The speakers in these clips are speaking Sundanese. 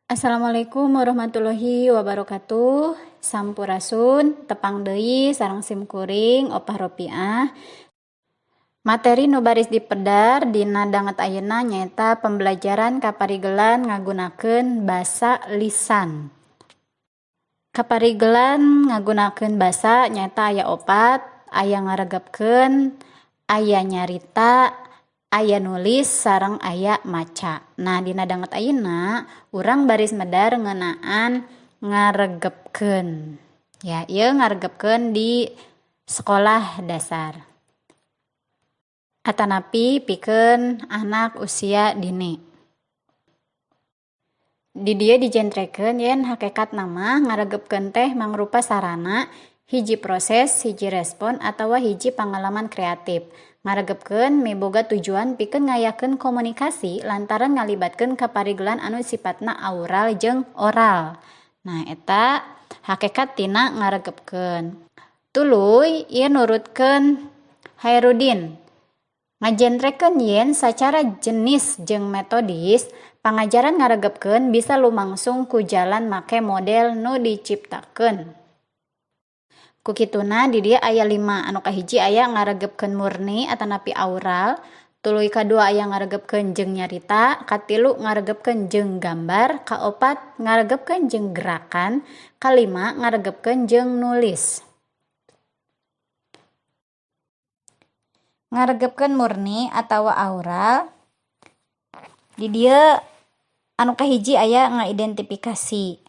Assalamualaikum warahmatullahi wabarakatuh. Sampurasun, tepang deui sareng sim kuring Opah Ropiah. Materi nu baris dipedar dina danget ayeuna nyaeta pembelajaran kaparigelan ngagunakeun basa lisan. Kaparigelan ngagunakeun basa nyaeta aya opat, aya ngaregepkeun, aya nyarita, aya nulis sareng aya maca. Nah, dina danget ayeuna urang baris medar ngeunaan ngaregepkeun. Ya, ieu ngaregepkeun di sekolah dasar. Atanapi pikeun anak usia dini. Di dieu dijentrekeun yen hakikatna mah ngaregepkeun teh mangrupa sarana hiji proses, hiji respon atawa hiji pangalaman kreatif. Ngaregepkeun miboga tujuan pikeun ngayakeun komunikasi lantaran ngalibatkeun kaparigelan anu sipatna aural jeung oral. Nah, eta hakekat tina ngaregepkeun. Tuluy ieu nurutkeun Hairudin ngajentrekeun yen sacara jenis jeung metodis pangajaran ngaregepkeun bisa lumangsung ku jalan make model nu diciptakeun. Ku kituna di dieu aya 5, anu kahiji aya ngaregepkeun murni atanapi aural, tuluy kadua aya ngaregepkeun jeung nyarita, katilu ngaregepkeun jeung gambar, kaopat ngaregepkeun jeung gerakan, kalima ngaregepkeun jeung nulis. Ngaregepkeun murni atawa aural di dieu anu kahiji aya ngaidentifikasi.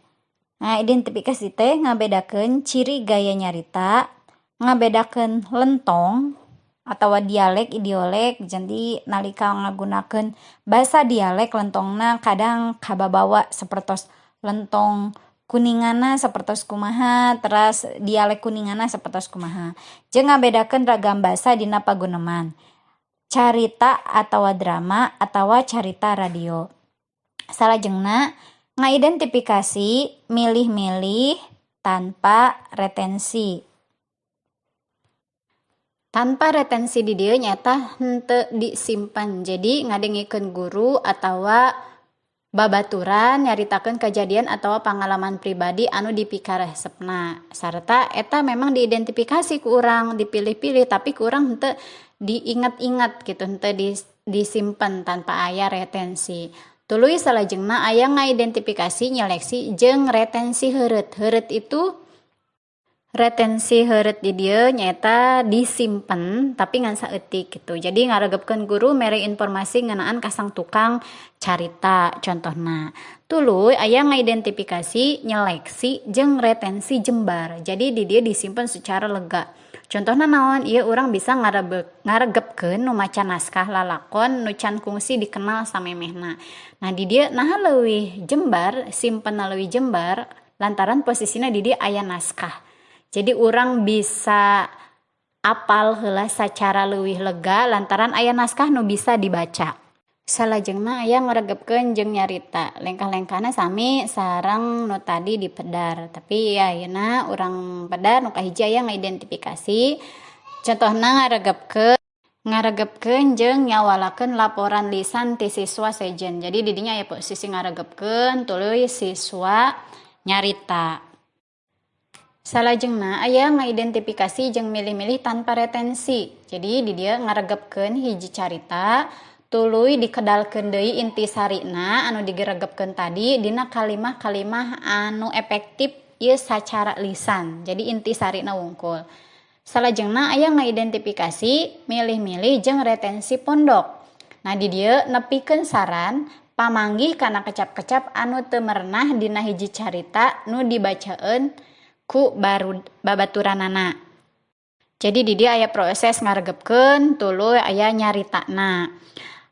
Ngaidentifikasi teh ngabedakeun ciri gaya nyarita, ngabedakeun lentong atawa dialek idiolek. Jadi nalika ngagunakeun basa dialek lentongna kadang kababawa sapertos lentong kuningana sapertos kumaha, teras dialek kuningana sapertos kumaha. Jeung ngabedakeun ragam basa dina paguneman, carita atawa drama atawa carita radio. Salajengna ngaidentifikasi milih-milih tanpa retensi. Tanpa retensi di dieu nyaeta henteu disimpan. Jadi ngadengikeun guru atawa babaturan nyaritakeun kajadian atawa pangalaman pribadi anu dipikaresepna. Sarta eta memang diidentifikasi ku urang, dipilih-pilih tapi ku urang henteu diingat-ingat gitu, henteu disimpan tanpa aya retensi. Tuluy salajengna aya ngaidentifikasi nyeleksi jeung retensi heureut. Heureut itu retensi heureut di dieu nyaeta disimpen tapi ngan saeutik gitu. Jadi ngaregepkeun guru mere informasi ngeunaan kasang tukang carita contohna. Tuluy aya ngaidentifikasi nyeleksi jeung retensi jembar. Jadi di dieu disimpen secara lega. Contohna naon, ieu urang bisa ngaregepkeun nu maca naskah lalakon nu can kungsi dikenal samemehna. Nah di dieu naha leuwih jembar, simpenna leuwih jembar lantaran posisina di dieu aya naskah. Jadi urang bisa apal heula sacara leuwih lega lantaran aya naskah nu bisa dibaca. Salajengna aya ngaregepkeun jeung nyarita. Lengkah-lengkahna sami sareng nu tadi dipedar. Tapi ya ayeuna urang pedar nu kahiji aya ngaidentifikasi. Contohna ngaregepkeun jeung nyawalakeun laporan lisan ti siswa sejen. Jadi di dinya aya posisi ngaregepkeun tuluy siswa nyarita. Salajengna aya ngaidentifikasi jeung milih-milih tanpa retensi. Jadi di dieu ngaregepkeun hiji carita tuluy dikedalkeun deui intisarina anu digeregepkeun tadi dina kalimah-kalimah anu efektif ieu sacara lisan. Jadi intisarina wungkul. Salajengna aya ngaidentifikasi milih-milih jeung retensi pondok. Nah di dieu nepikeun saran pamanggih kana kecap-kecap anu teu merenah dina hiji carita nu dibacaeun ku baru babaturanana. Jadi di dieu aya proses ngaregepkeun tuluy aya nyaritana.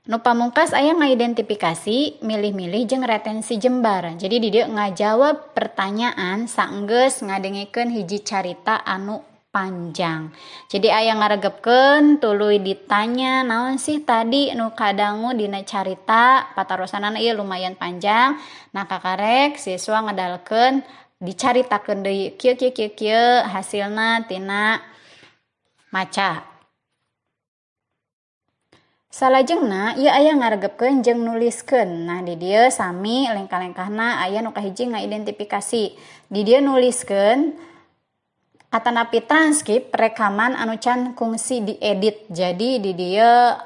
Nu pamungkas aya ngaidentifikasi milih-milih jeung retensi jembar. Jadi di dieu ngajawab pertanyaan saenggeus ngadengikeun hiji carita anu panjang. Jadi aya ngaregepkeun tuluy ditanya naon sih tadi nu kadangu dina carita, patarosanana ieu lumayan panjang. Nah kakarek siswa ngedalkeun dicaritakeun deui kieu kieu kieu kieu hasilna tina maca. Salajengna ieu aya ngaregepkeun jeung nuliskeun. Nah di dieu sami lengkah-lengkahna aya nu kahiji ngaidentifikasi. Di dieu nuliskeun atanapi transkrip rekaman anu can kungsi diedit. Jadi di dieu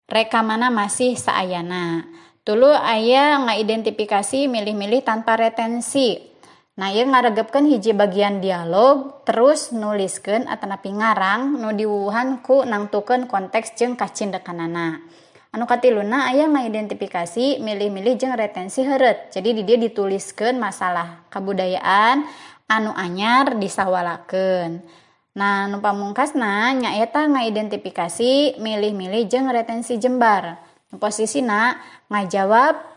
rekamanna masih saayana. Tuluy aya ngaidentifikasi milih-milih tanpa retensi. Nah ieu ngaregepkeun hiji bagian dialog terus nuliskeun atanapi ngarang nu diwuwuhan ku nangtukeun konteks jeung kacindekanana. Anu katiluna aya ngaidentifikasi milih-milih jeung retensi heureut. Jadi di dieu dituliskeun masalah kabudayaan anu anyar disawalakeun. Nah nu pamungkasna nyaeta ngaidentifikasi milih-milih jeung retensi jembar. Posisina ngajawab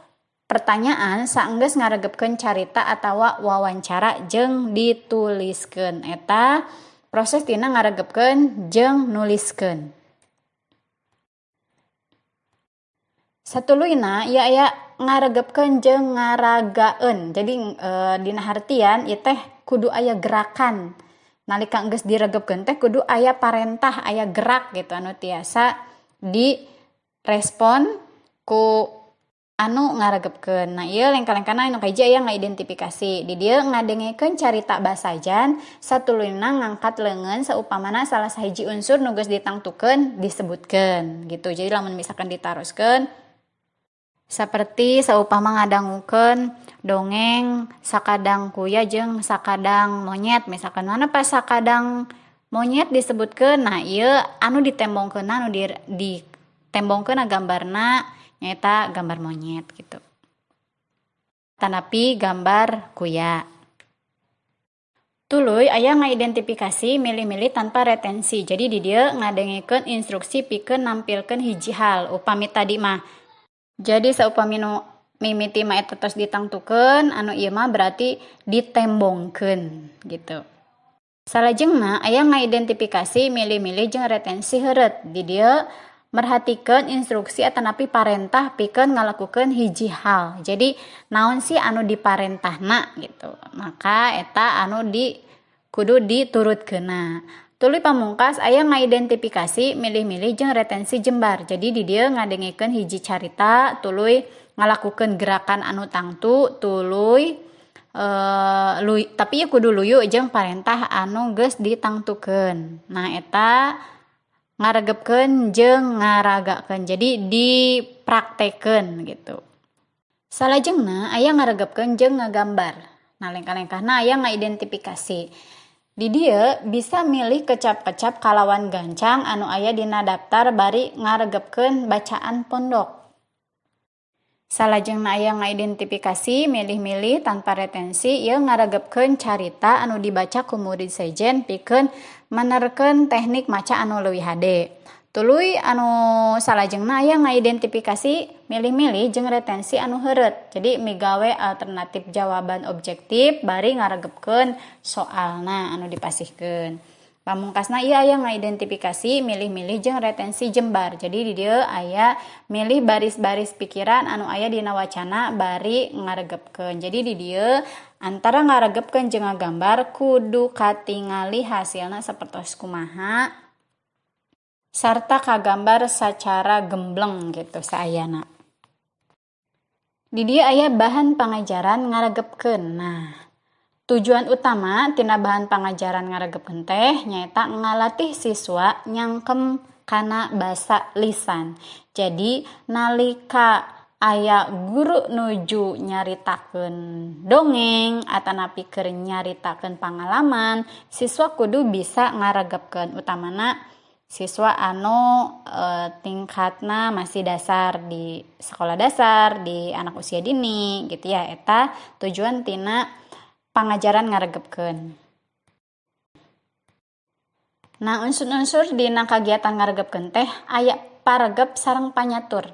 pertanyaan saenggeus ngaregepkeun carita atawa wawancara jeung dituliskeun. Eta proses tina ngaregepkeun jeung nuliskeun. Satuluyna ieu aya ngaregepkeun jeung ngaragaeun. Jadi dina hartian ieu teh kudu aya gerakan. Nalika geus diregepkeun teh kudu aya parentah, aya gerak gitu anu tiasa direspon ku anu ngaregepkeun. Nah ieu lengkah-lengkahna anu kahiji aya ngaidentifikasi. Di dieu ngadengekeun carita basajan satuluyna ngangkat leungeun saupamana salah sahiji unsur nu geus ditangtukeun disebutkeun gitu. Jadi lamun misalkan ditaroskeun saperti saupama ngadangukeun dongeng sakadang kuya jeung sakadang monyet, misalkan mana pas sakadang monyet disebutkeun, nah ieu anu ditembongkeunna anu ditembongkeunna gambarna nyaeta gambar monyet gitu. Tanapi gambar kuya. Tuluy aya ngaidentifikasi milih-milih tanpa retensi. Jadi di dieu ngadengekeun instruksi pikeun nampilkeun hiji hal upami tadi mah. Jadi saupami nu mimiti mah eta tos ditangtukeun, anu ieu mah berarti ditembongkeun gitu. Salajengna aya ngaidentifikasi milih-milih jeung retensi heureut. Di dieu merhatikeun instruksi atanapi parentah pikeun ngalakukeun hiji hal. Jadi naon sih anu diparentahna gitu. Maka eta anu di kudu diturutkeunna. Tuluy pamungkas aya ngaidentifikasi milih-milih jeung retensi jembar. Jadi di dieu ngadengekeun hiji carita tuluy ngalakukeun gerakan anu tangtu tuluy tapi ieu kudu luyu jeung parentah anu geus ditangtukeun. Nah eta ngaregepkeun jeung ngaragakeun. Jadi dipraktekeun gitu. Salajengna aya ngaregepkeun jeung ngagambar. Nah lengkah-lengkahna aya ngaidentifikasi. Di dieu bisa milih kecap-kecap kalawan gancang anu aya dina daftar bari ngaregepkeun bacaan pondok. Salajengna aya ngaidentifikasi milih-milih tanpa retensi ieu ngaregepkeun carita anu dibaca ku murid sejen pikeun menerkeun teknik maca anu leuwih hade. Tuluy anu salajengna aya ngaidentifikasi milih-milih jeung retensi anu heureut. Jadi migawe alternatif jawaban objektif bari ngaregepkeun soalna anu dipasihkeun. Pamungkasna ieu aya ngaidentifikasi milih-milih jeung retensi jembar. Jadi di dieu aya milih baris-baris pikiran anu aya dina wacana bari ngaregepkeun. Jadi di dieu antara ngaregepkeun jeung ngagambar kudu katingali hasilna sapertos kumaha sarta kagambar sacara gembleng gitu saayana. Di dieu aya bahan pangajaran ngaregepkeun. Nah, tujuan utama tina bahan pangajaran ngaregepkeun teh nyaeta ngalatih siswa nyangkem kana basa lisan. Jadi nalika aya guru nuju nyaritakeun dongeng atanapi keur nyaritakeun pangalaman, siswa kudu bisa ngaregepkeun, utamana siswa anu tingkatna masih dasar di sekolah dasar, di anak usia dini gitu ya. Eta tujuan tina pangajaran ngaregepkeun. Nah, unsur-unsur dina kagiatan ngaregepkeun teh aya paregep sareng panyatur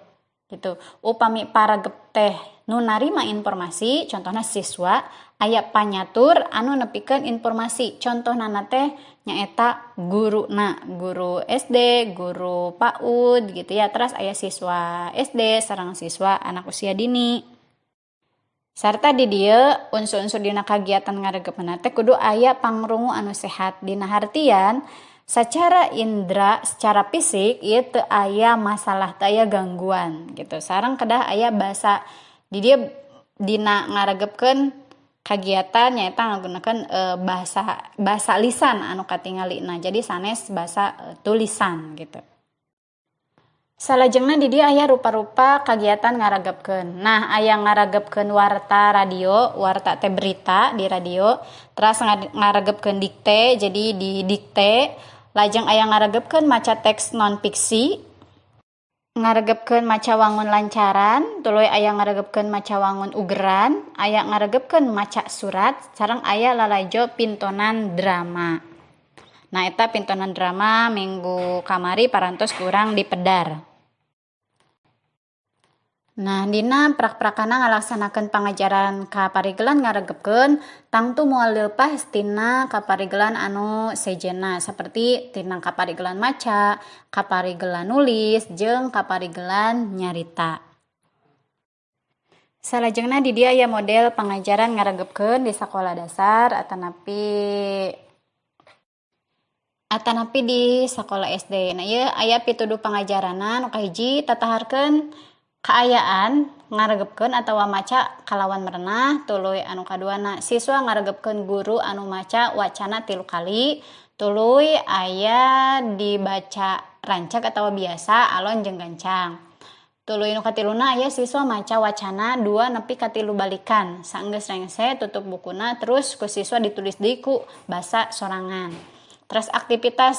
gitu. Upami paregep teh nu narima informasi, contohna siswa, aya panyatur anu nepikeun informasi, contohna teh nyaeta guruna, guru SD, guru PAUD gitu ya. Terus aya siswa SD sareng siswa anak usia dini. Sarta di dieu unsur-unsur dina kagiatan ngaregepna teh kudu aya pangrungu anu sehat. Dina hartian Secara indra, secara fisik ieu teu aya masalah, teu aya gangguan gitu. Sareng kedah aya basa di dieu dina ngaregepkeun kagiatan nyaeta ngagunakeun bahasa lisan anu katingalina, jadi sanes basa tulisan gitu. Salajengna di dieu aya rupa-rupa kagiatan ngaregepkeun. Nah, aya ngaregepkeun warta radio, warta teh berita di radio, teras ngaregepkeun dikte, jadi di dikte, lajeng aya ngaregepkeun maca teks non fiksi, ngaregepkeun maca wangun lancaran, tuluy aya ngaregepkeun maca wangun ugeran, aya ngaregepkeun maca surat, sareng aya lalajo pintonan drama. Nah, eta pintonan drama minggu kamari parantos kurang dipedar. Nah, dina prak-prakana ngalaksanakeun pangajaran kaparigelan ngaregepkeun tangtu moal leupas tina kaparigelan anu sejenna, seperti tina kaparigelan maca, kaparigelan nulis, jeung kaparigelan nyarita. Salajengna di dieu aya model pangajaran ngaregepkeun di sakola dasar atanapi di sakola SD. Nah, ieu aya pituduh pangajaranna. Nu kahiji, tataharkeun kaayaan ngaregepkeun atawa maca kalawan merenah. Tuluy anu kaduana, siswa ngaregepkeun guru anu maca wacana 3 kali. Tuluy aya dibaca rancak atawa biasa, alon jeung gancang. Tuluy nu katiluna, aya siswa maca wacana 2 nepi ka 3 balikan. Saenggeus rengse tutup bukuna, terus ku siswa ditulis deui ku basa sorangan. Terus aktivitas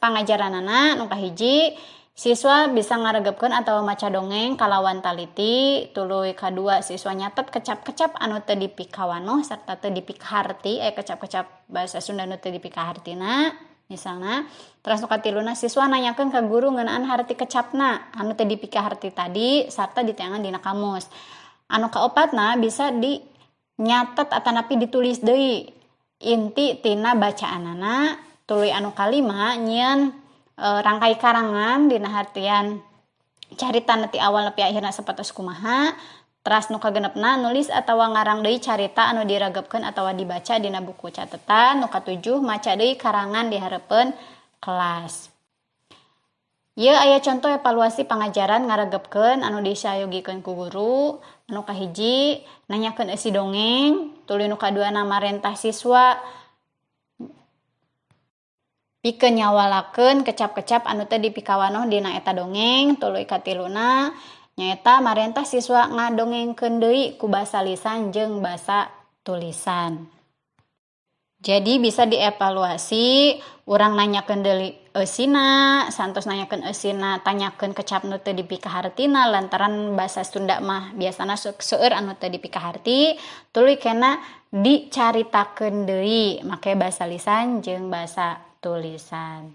pangajaranana nu kahiji, siswa bisa ngaregepkeun atawa maca dongeng kalawan taliti. Tuluy kadua, siswa nyatet kecap-kecap anu teu dipikawanoh serta teu dipikaharti, kecap-kecap bahasa Sunda nu teu dipikahartina misalna. Terus nu katiluna, siswa nanyakeun ka guru ngeunaan harti kecapna anu teu dipikaharti tadi sarta diteangan dina kamus. Anu kaopatna, bisa dinyatet atanapi ditulis deui inti tina bacaanana. Tuluy anu kalima, nyieun rangkai karangan dina hartian carita ti awal nepi akhirna sapertos kumaha. Teras nu kagenepna, nulis atawa ngarang deui carita anu diregepkeun atawa dibaca dina buku catetan. Nu katujuh, maca deui karangan di hareupeun kelas. Ieu aya contoh evaluasi pangajaran ngaregepkeun anu disayogikeun ku guru. Anu kahiji, nanyakeun eusi dongeng. Tuluy nu kaduana, marentah siswa pikeun nyawalakeun kecap-kecap anu teu dipikawanoh dina eta dongeng. Tuluy katiluna nyaeta marentah siswa ngadongengkeun deui ku basa lisan jeung basa tulisan. Jadi bisa dievaluasi, urang nanyakeun deui eusina, santos nanyakeun eusina, tanyakeun kecap nu teu dipikahartina lantaran basa Sunda mah biasana seueur anu teu dipikaharti, tuluy kena dicaritakeun deui make basa lisan jeung basa tulisan.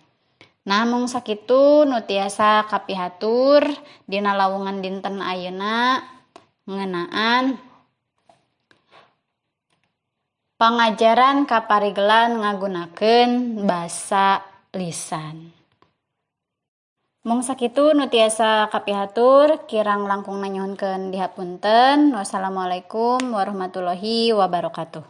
Nah, mung sakitu nu tiasa kapihatur dina lawungan dinten ayeuna ngeunaan pangajaran kaparigelan ngagunakeun basa lisan. Mung sakitu nu tiasa kapihatur, kirang langkung nyuhunkeun dihapunten. Wassalamualaikum warahmatullahi wabarakatuh.